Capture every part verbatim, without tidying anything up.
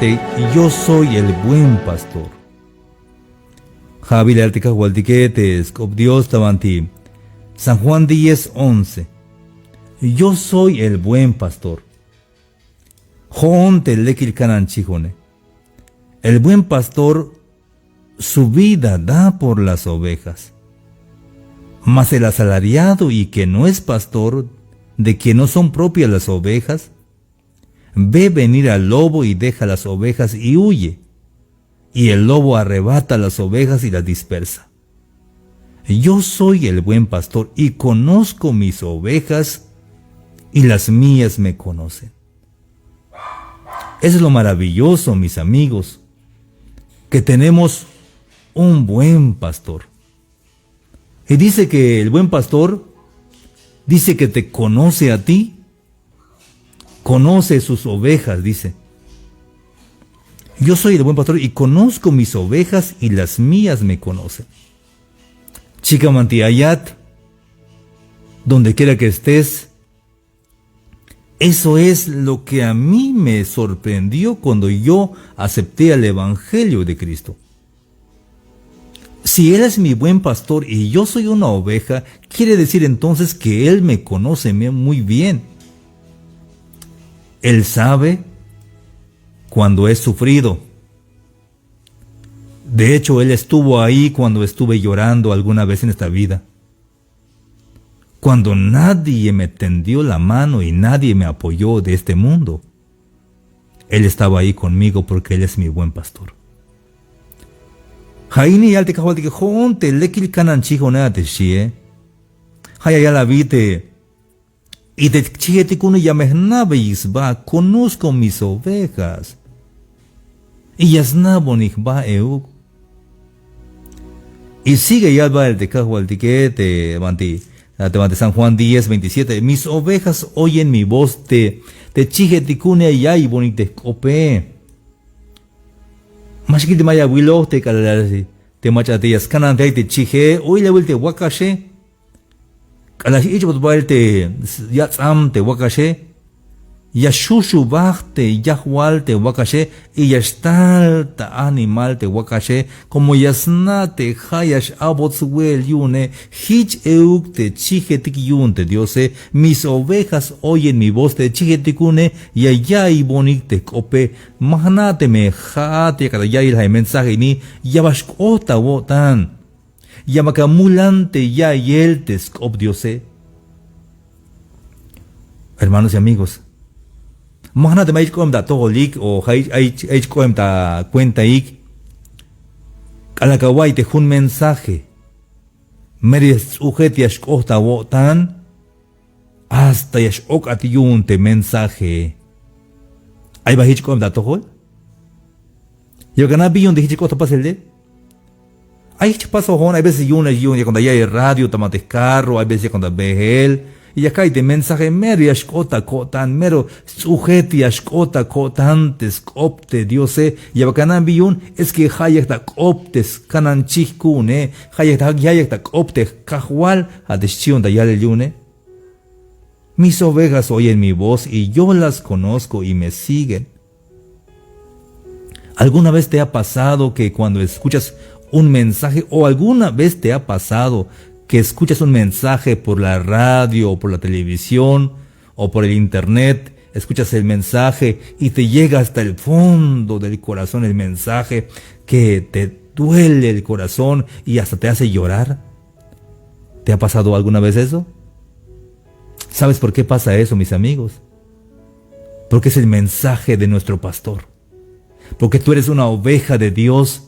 Te yo soy el buen pastor. Ja' bila yal te kajwaltike te sk'op Dios ta banti San Juan diez once. Yo soy el buen pastor. Jo'on te lekil kanan chijone. El buen pastor su vida da por las ovejas. Mas el asalariado y que no es pastor, de quien no son propias las ovejas, ve venir al lobo y deja las ovejas y huye. Y el lobo arrebata las ovejas y las dispersa. Yo soy el buen pastor y conozco mis ovejas y las mías me conocen. Eso es lo maravilloso, mis amigos, que tenemos un buen pastor. Y dice que el buen pastor dice que te conoce a ti, conoce sus ovejas, dice. Yo soy el buen pastor y conozco mis ovejas y las mías me conocen. Chica banti ayat, donde quiera que estés, eso es lo que a mí me sorprendió cuando yo acepté el evangelio de Cristo. Si Él es mi buen pastor y yo soy una oveja, quiere decir entonces que Él me conoce me- muy bien. Él sabe cuando he sufrido. De hecho, Él estuvo ahí cuando estuve llorando alguna vez en esta vida. Cuando nadie me tendió la mano y nadie me apoyó de este mundo, Él estaba ahí conmigo porque Él es mi buen pastor. Ja' ini yal te kajwaltike jo'on te lekil kanan chijone a te xie. Ja' ya yal abi te, y te chijetikune ya me jna'beyik sba, conozco mis ovejas. Y ya sna'bonik jba euk. Y sigue yal bael te kajwaltike te banti, te banti San Juan diez veintisiete. Mis ovejas oyen mi voz, te, te chijetikune ya ya'iybonik te jk'ope. Ma xkil te ma ya awiloj te k'alal te mach'a te ya skanantay te chije, o ilawil te wakaxe. K'alal x-ich'bot bael te yats'am te wakaxe, ya xuxubaj te yajwal te wakaxe, y ya xtal ta animal te wakaxe, como ya sna' te ja' ya x-a'bot swe'el yu'une. Jich euk te chijetik yu'un te Diose. Mis ovejas oyen mi voz, te chijetikune ya ya'iybonik te jk'ope. Ma jna' teme ja'at yakat ta ya'iyel ja' mensaje ini, ya bal xk'ot ta awo'tan. Ya bal ka mulan te ya'iyel te sk'op Diose. Hermanos y amigos, ma jna' teme ay jich k'oem ta atojolik o ay, ay, ay jich k'oem ta akuentaik, k'alal ka awa'iy te jun mensaje, mero ya sts'ujet ya xk'ot ta awo'tan, hasta ya x-ok'at yu'un te mensaje. ¿Ay bal jich k'oem ta atojol? ¿Ya bal ka na' bi yu'un te jich k'ot ta pasel te? Ay jich jpasoj jo'on, hay veces yu'un, yu'un yakon ta ya'iyel radio ta ma te jcarro, hay veces yakon ta beel, y ya ka'iy te mensaje, mero ya xk'ot ta ko'tan, mero sts'ujet ya xk'ot ta ko'tan te sk'op te Diose. ¿Ya bal ka na' bi yu'un? Es que ja' yak ta k'op te skanan chij ku'une, ja' yak ta, ja' yak ta k'op te Kajwal, ja' te xchion ta yalel yu'une. Mis ovejas oyen mi voz y yo las conozco y me siguen. ¿Alguna vez te ha pasado que cuando escuchas un mensaje, o alguna vez te ha pasado que escuchas un mensaje por la radio o por la televisión o por el internet, escuchas el mensaje y te llega hasta el fondo del corazón el mensaje, que te duele el corazón y hasta te hace llorar? ¿Te ha pasado alguna vez eso? ¿Sabes por qué pasa eso, mis amigos? Porque es el mensaje de nuestro pastor. Porque tú eres una oveja de Dios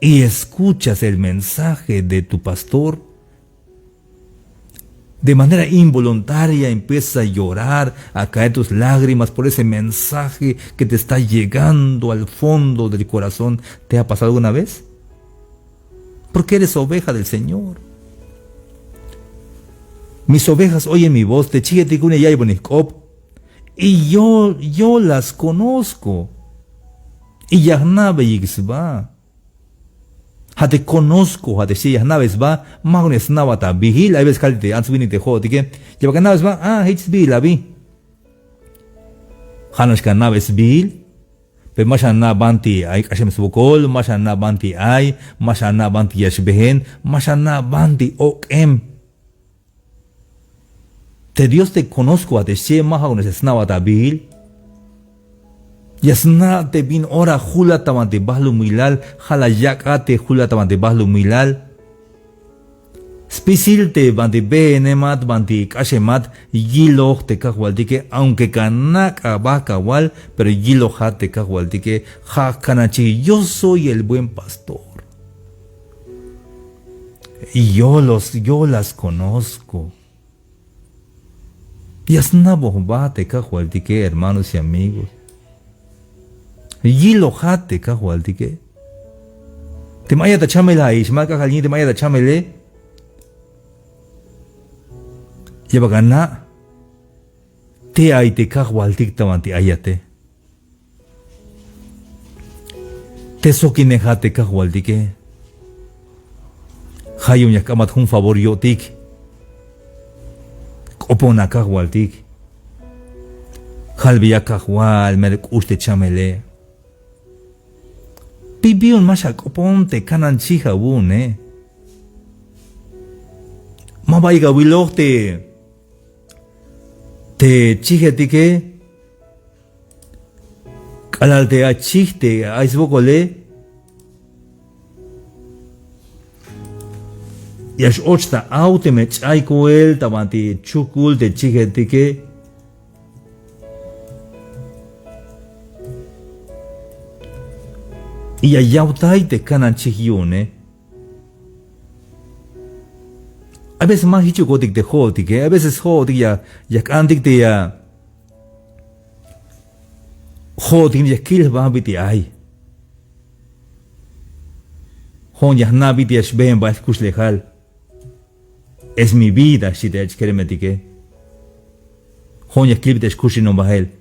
y escuchas el mensaje de tu pastor. De manera involuntaria empiezas a llorar, a caer tus lágrimas por ese mensaje que te está llegando al fondo del corazón. ¿Te ha pasado alguna vez? Porque eres oveja del Señor. Mis ovejas oyen mi voz, te chijetikune ya ya'iybonik jk'op. Y yo, yo las conozco. Y ya jna'beyik sba. Ja' te conozco, ja' te xchi ya jna'bey sba, ma jun ya sna'bat ta bijil. Hay veces kal te ants winik te jo'otike, ¿ya bal ka na'be sba? Ah, jich sbiil abi. Ja'nax ka na'be sbiil. Pero ma xana' banti ay k'axem swokol, ma xana' banti ay, ma xana' banti ya xbeen, ma xana' banti ok'em. Te Dios te conozco a te xchi, ma ja'uknax ya sna'bat abil. Ya sna' te bin ora julat ta banti balumilal, ja' la yak'at te julat ta banti balumilal. Spisil te banti beenemat, banti k'axemat, yiloj te Kajwaltike, aunque ka nak' aba kawal, pero yilojat te Kajwaltike, ja' jkananchij, yo soy el buen pastor. Y yo los, yo las conozco. Ya snaboj jba te Kajwaltike, hermanos y amigos. Yilojat te Kajwaltike. Teme ayat ta chamel, ja' ix ma k'ajk'al ini, teme ayat ta chamele, ya bal ana' te ay te Kajwaltik ta banti ayate. Te sjokinejat te Kajwaltike. Ja' yu'un ya jk'ambat jun favor yo'tik. K'opona Kajwaltik. Jalbeya Kajwal, mero k'ux te chamele. Bi, bi yu'un ma xak'opon te kananchij awu'une. Ma bayuk awiloj te, te chijetike. K'alal te achij te ay swokole, ya x-och ta aw teme ch'ay koel ta banti chukul te chijetike. Y ya yawtay te kananchij yu'une. A veces ma jichukotik te jo'otike, a veces jo'otik ya, ya jk'antik te ya, jo'otik ya jkil jba bit'il ay. Jo'on ya jna' bit'il ya xbeen bael jkuxlejal. Es mi vida, xchi te ach' keremetike. Jo'on ya jkil bit'il ya xkuxinon bael.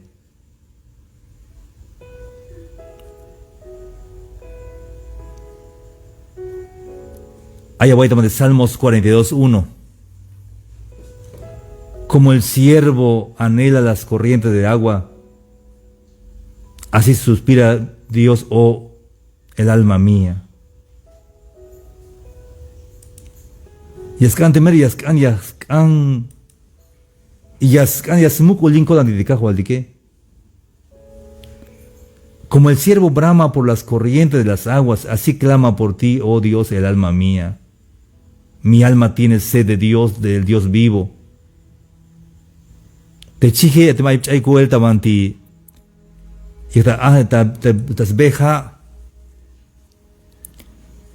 Ay awa'y ta banti Salmos cuarenta y dos uno. Como el ciervo anhela las corrientes de agua, así suspira Dios, oh, el alma mía. Ya sk'an te mero, ya sk'an, ya sk'an, ya sk'an, ya smuk'ulin ko'tantik te Kajwaltike. Como el ciervo brama por las corrientes de las aguas, así clama por ti, oh Dios, el alma mía. Mi alma tiene sed de Dios, del Dios vivo. Te chije, teme ay ch'ay koel ta banti, ya ta, ah, ta, ta, ta sbeja'.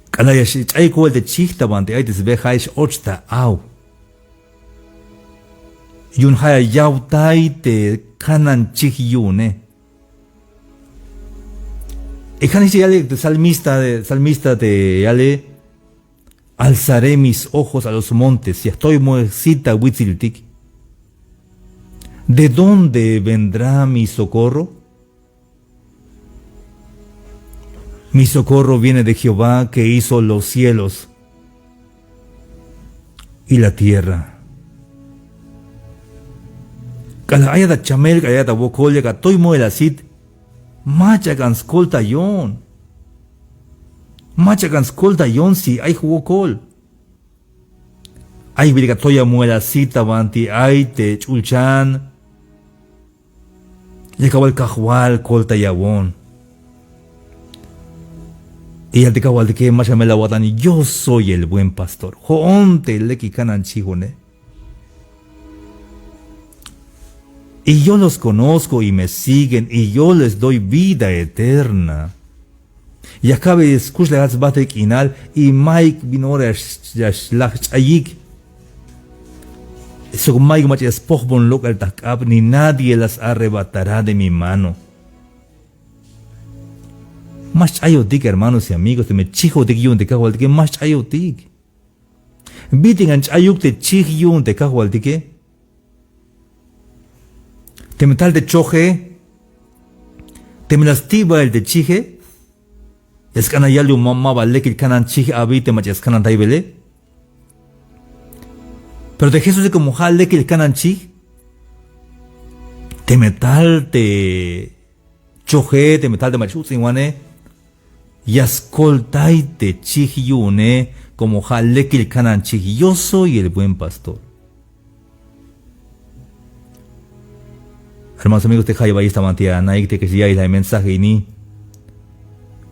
K'alal ya xch'ay koel te chij ta banti ay te sbeja', ya x-och ta aw. Yu'un ja' ya yawtay te kananchij yu'une. Y ja'nix te yale te salmista, salmista te yale: Alzaré mis ojos a los montes, ya jtoy moel sit ta witsiltik. ¿De dónde vendrá mi socorro? Mi socorro viene de Jehová, que hizo los cielos y la tierra. K'alal ayat ta chamel, k'alal ayat ta wokol, yak atoy moel asit, mach'a k'an skoltayon. Mach'a k'an skoltayon si ay jwokol. Ay jwilik atoy amoel asit ta banti ay te ch'ulchan. Yak awal: Kajwal, koltayawon. Y yal te Kajwaltike: Ma xamel awa'tan, yo soy el buen pastor. Jo'on te lekil kananchijone. Y yo los conozco y me siguen y yo les doy vida eterna. Ya kabe skuxlejat sbajtel k'inal y mayuk bin ora ya x-, ya xlaj ch'ayik. Sok mayuk mach'a ya spojbon lok'el ta jk'ab, ni nadie las arrebatará de mi mano. Ma xch'ayotik, hermanos y amigos, teme chijotik yu'un te Kajwaltike, ma xch'ayotik. Bit'il k'an ch'ayuk te chij yu'un te Kajwaltike. Teme tal te choje, teme la sti' bael te chije, ya sk'an ya yal yu'un ma, ma ba lekil kananchij abi te mach'a ya skanantaybele. Pero te Jesuse como ja' lekil kananchij, teme tal te xoje, teme tal te mach'a x-uts'inwane, ya skoltay te chij yu'une, como ja' lekil kanan chij: Yo soy el buen pastor. Hermanos, amigos, te jayeb ayex ta banti anaik te k'ax ya'iyel a mensaje ini,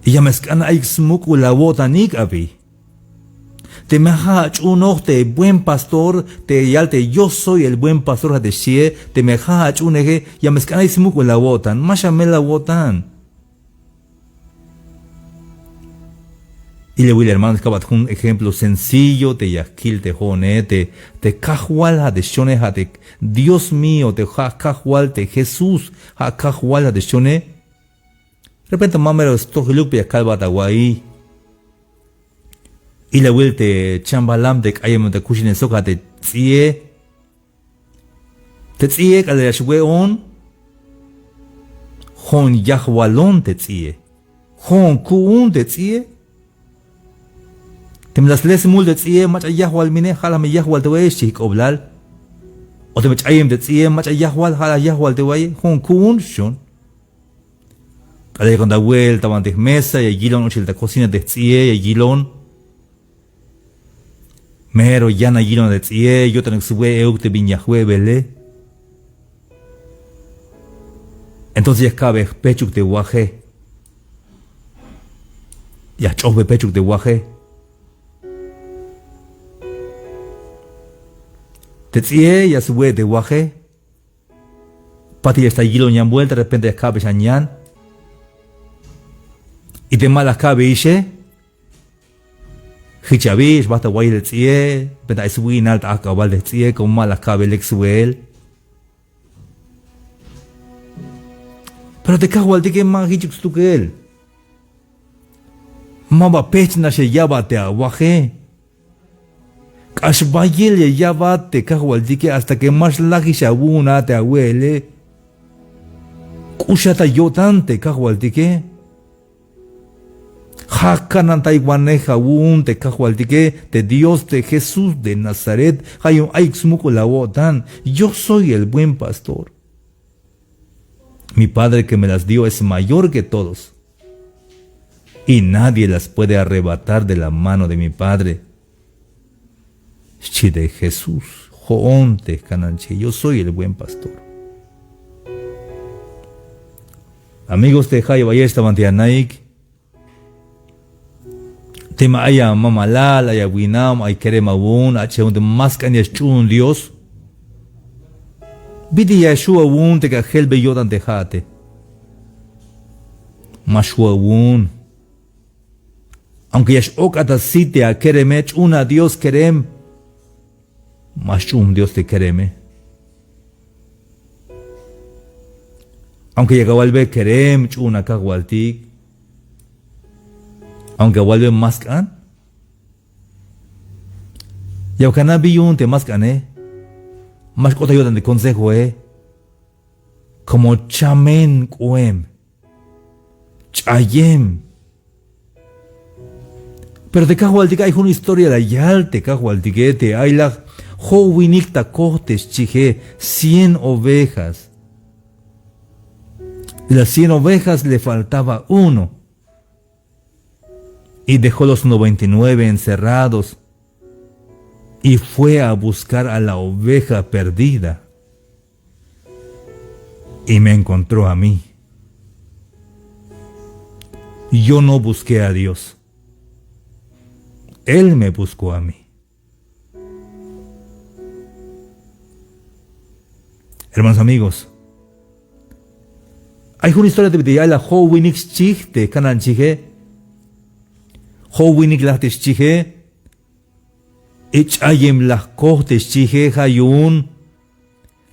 ya me sk'an ayik smuk'ul awo'tanik abi. Teme ja' ach'uunoj te buen pastor, te yal te yo soy el buen pastor, ja' te xchie, teme ja' ach'uuneje, ya me sk'an ayik smuk'ul awo'tan, ma xamel awo'tan. Ilawil hermano, kabat jun ejemplo sencillo te ya kil te jo'one, te, te Kajwal ja' te xchone, ja' te Dios mío, te ja' Kajwal te Jesús, ja' Kajwal ja' te xchone. Repente ma mero stojiluk, pero ya kalbat awa'iy. Ilawil te chambalam te k'ayem ta kuxinel sok ja' te ts'i'e. Te ts'i'e k'alal ya xwe'on, jo'on yajwalon te ts'i'e. Jo'on ku'un te ts'i'e. Teme la sle smul te ts'i'e, mach'a yajwal mine, ja' la me yajwal te wa'iye, xchi jk'oblal. O teme ch'ayem te ts'i'e, mach'a yajwal, ja' la yajwal te wa'iye, jo'on ku'un, xchon. K'alal yakon ta we'el ta banti jmesa, ya yilon ochel ta cocina te jts'i'e, ya yilon. Mero yan a yilon te ts'i'e, yo'tanuk swe' euk te bin ya jwe'bele. Entonces ya kabe jpechuk te waje. Ya jch'ojbe jpechuk te waje. Te ts'i'e ya swe' te waje. Patil ya xtal yilon yan vuelta, repente ya kabe xan yan. Y te ma la jkabeixe, jich abi, xbajt ta wayel te ts'i'e, repente ay swi'nal ta ajk'abal te jts'i'e, como ma la jkabe lek swe'el. Pero te Kajwaltike ma jichuk stukel. Maba pechnax ya ya'bat te awaje. K'ax bayel ya ya'bat te Kajwaltike, hasta que ma xlajix awu'un a te awe'ele. K'uxat ta yo'tan te Kajwaltike. Ja' kanantaywanej awu'un te Kajwaltike, te Dios, te Jesús de Nazaret. Ja' yu'un ayuk smuk'ul awo'tan. Yo soy el buen pastor. Mi padre que me las dio es mayor que todos, y nadie las puede arrebatar de la mano de mi padre. Xchi te Jesús, jo'on te jkanan chije, yo soy el buen pastor. Amigos, te jayeb ayex ta banti anaik, teme ay amamalal, ay awinam, ay kerem awu'un, ach'ix awu'un te ma sk'an ya xch'uun Dios, bit'il ya xju' awu'un te k'ax jelbe yo'tan te ja'ate. Ma xju' awu'un. Aunque ya x-ok'at asit te akereme, ch'uun a Dios kerem. Ma xch'uun Dios te kereme. Aunque ya awalbe kerem, ch'uun a Kajwaltik. Aunque awalbe ma sk'an. Ya kana' bi yu'un te ma sk'ane. Ma xk'ot ta yo'tan te consejoe. Como chamen k'oem. Ch'ayem. Pero te Kajwaltike, ay jun historia la yal te Kajwaltike, te ay laj jo'winik ta koj te xchije, cien ovejas. De las cien ovejas le faltaba uno. Y dejó los noventa y nueve encerrados y fue a buscar a la oveja perdida. Y me encontró a mí. Yo no busqué a Dios. Él me buscó a mí. Hermanos, amigos, ay jun historia te bit'il ya ay laj jo'winik xchij te jkanan chije. Jo'winik laj te xchije. Y ch'ayem laj koj te xchije, ja' yu'un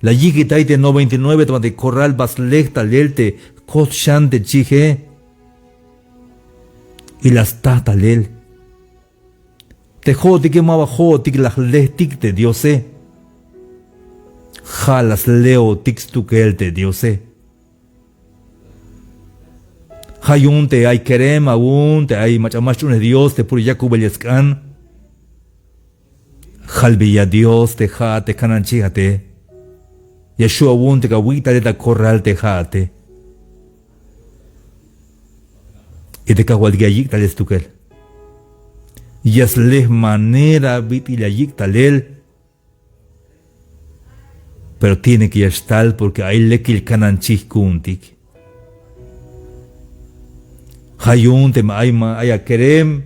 la yijkitay te noventa y nueve ta banti corral, ba sle talel te koj xan te chije. Y la sta talel. Te jo'otike maba jo'otik la jletik te Diose. Ja' la sleotik stukel te Diose. Ja' yu'un te ay kerem awu'un, te ay mach'a ma xch'uunej Dios, te puro yakubel ya sk'an. Jalbeya Dios te ja'at te jkanan chijate. Ya xju' awu'un te kawik' talel ta corral te ja'ate. Y te Kajwaltike ya yik' talel stukel. Ya sle manera bit'il ya yik' talel. Pero tiene que ya xtal porque ay lekil kananchij ku'untik. Ja' yu'un teme ay ma, ay akerem,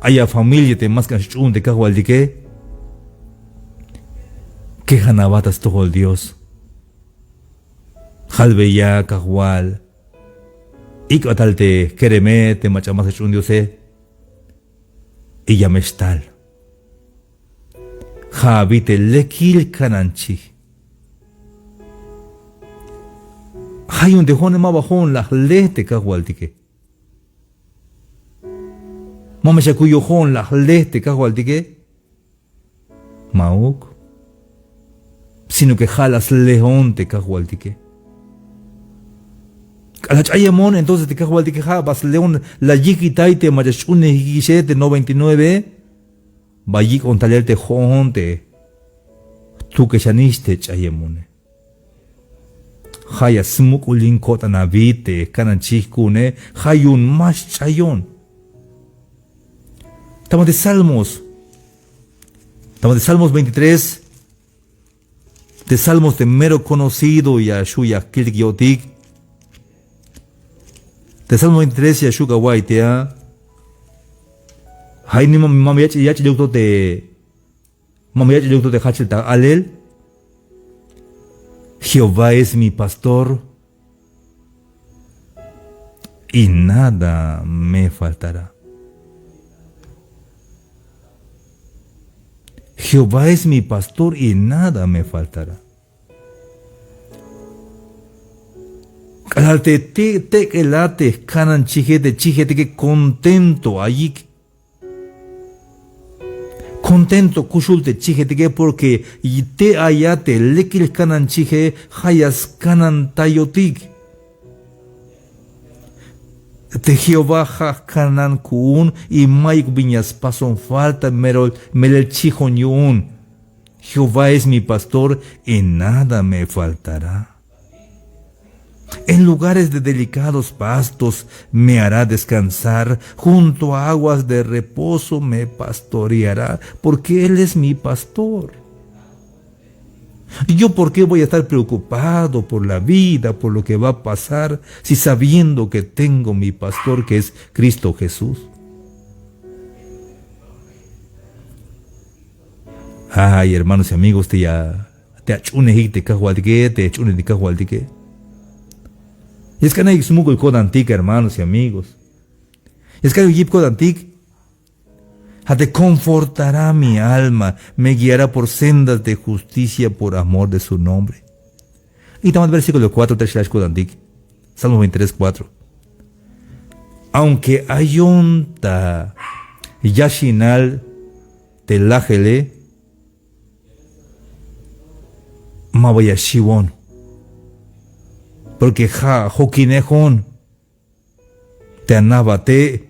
ay afamilia te ma sk'an xch'uun te Kajwaltike, kejan aba ta stojol Dios. Jalbeya: Kajwal, ik'ba tal te jkereme te mach'a ma sk'an xch'uun Diose. Y ya me xtal. Ja' abi te lekil kananchij. Ja' yu'un te jo'one maba jo'on la jle te Kajwaltike. Ma me xakuy yu'un jo'on la jle te Kajwaltike. Ma'uk. Sino que ja' la sleon te Kajwaltike. K'alal ch'ayemon, entonces te Kajwaltike ja' ba sleon, la yijkitay te mach'a xch'uunejikixe te noventa y nueve. Ba yik'on talel te jo'on te jtukelxanix te ch'ayemone. Ja' ya smuk'ulin ko'tan abi te kananchij ku'une, ja' yu'un ma xch'ayon. Tama te Salmos, tama te Salmos veintitrés, te Salmos te mero conocido ya xju' ya kiltik yo'tik. Te Salmos veintitrés ya xju' ka wa'iy te a. Ja' ini ma, ma yach', yach'iluk to te, ma yach'iluk to te jajchel ta alel. Jehová es mi pastor y nada me faltará. Jehová es mi pastor y nada me faltará. K'alal te, te, tek'el a te jkananchije, te chijetike contento ayik. Contento kuxul te chijetike, porque te aya te lekil kananchije ja' ya skanantayotik. Te Jehová ja' jkanan ku'un y mayuk bin ya spason falta, mero melel chijon yu'un. Jehová es mi pastor y nada me faltará. En lugares de delicados pastos me hará descansar, junto a aguas de reposo me pastoreará, porque Él es mi pastor. ¿Yo por qué voy a estar preocupado por la vida, por lo que va a pasar, si sabiendo que tengo mi pastor, que es Cristo Jesús? Ay, hermanos y amigos, te ya, te ach'uunejik te Kajwaltike, te ach'uunejik te Kajwaltike. Ya sk'anejik smuk'ul ko'tantik, hermanos y amigos. Ya sk'anejik yip ko'tantik. Ja' te confortará mi alma, me guiará por sendas de justicia por amor de su nombre. Y tama te versículo cuatro te xlaj ko'tantik. Salmo veintitrés cuatro. Aunque ayon ta yaxinal te lajele, maba ya xiwon. Porque ja' jokinejon te anabate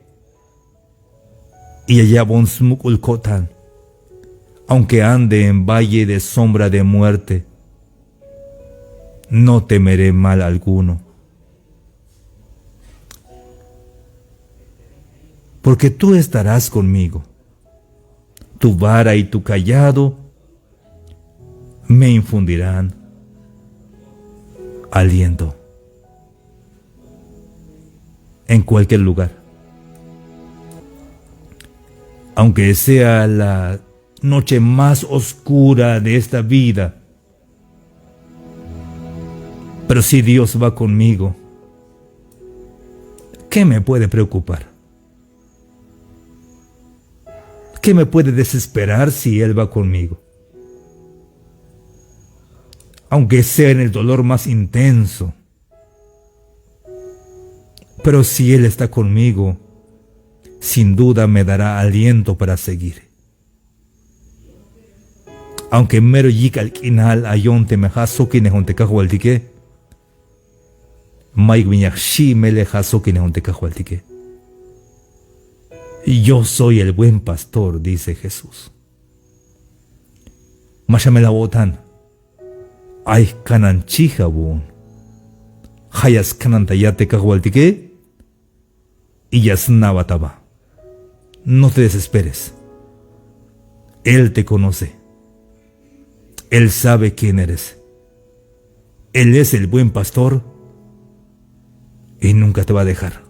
y ya ya'bon smuk'ul ko'tan. Aunque ande en valle de sombra de muerte, no temeré mal alguno. Porque tú estarás conmigo. Tu vara y tu cayado me infundirán aliento. En cualquier lugar. Aunque sea la noche más oscura de esta vida, pero si Dios va conmigo, ¿qué me puede preocupar? ¿Qué me puede desesperar si Él va conmigo? Aunque sea en el dolor más intenso, pero si Él está conmigo, sin duda me dará aliento para seguir. Aunque mero yijk'al k'inal ayon teme ja' sokinejon te Kajwaltike, mayuk bin ya jxi' melel ja' sokinejon te Kajwaltike. Yo soy el buen pastor, dice Jesús. Ma xamel awo'tan. Ay jkananchij awu'un. Ja' ya skanantayat te Kajwaltike. Y ya sna'bat aba. No te desesperes. Él te conoce. Él sabe quién eres. Él es el buen pastor y nunca te va a dejar.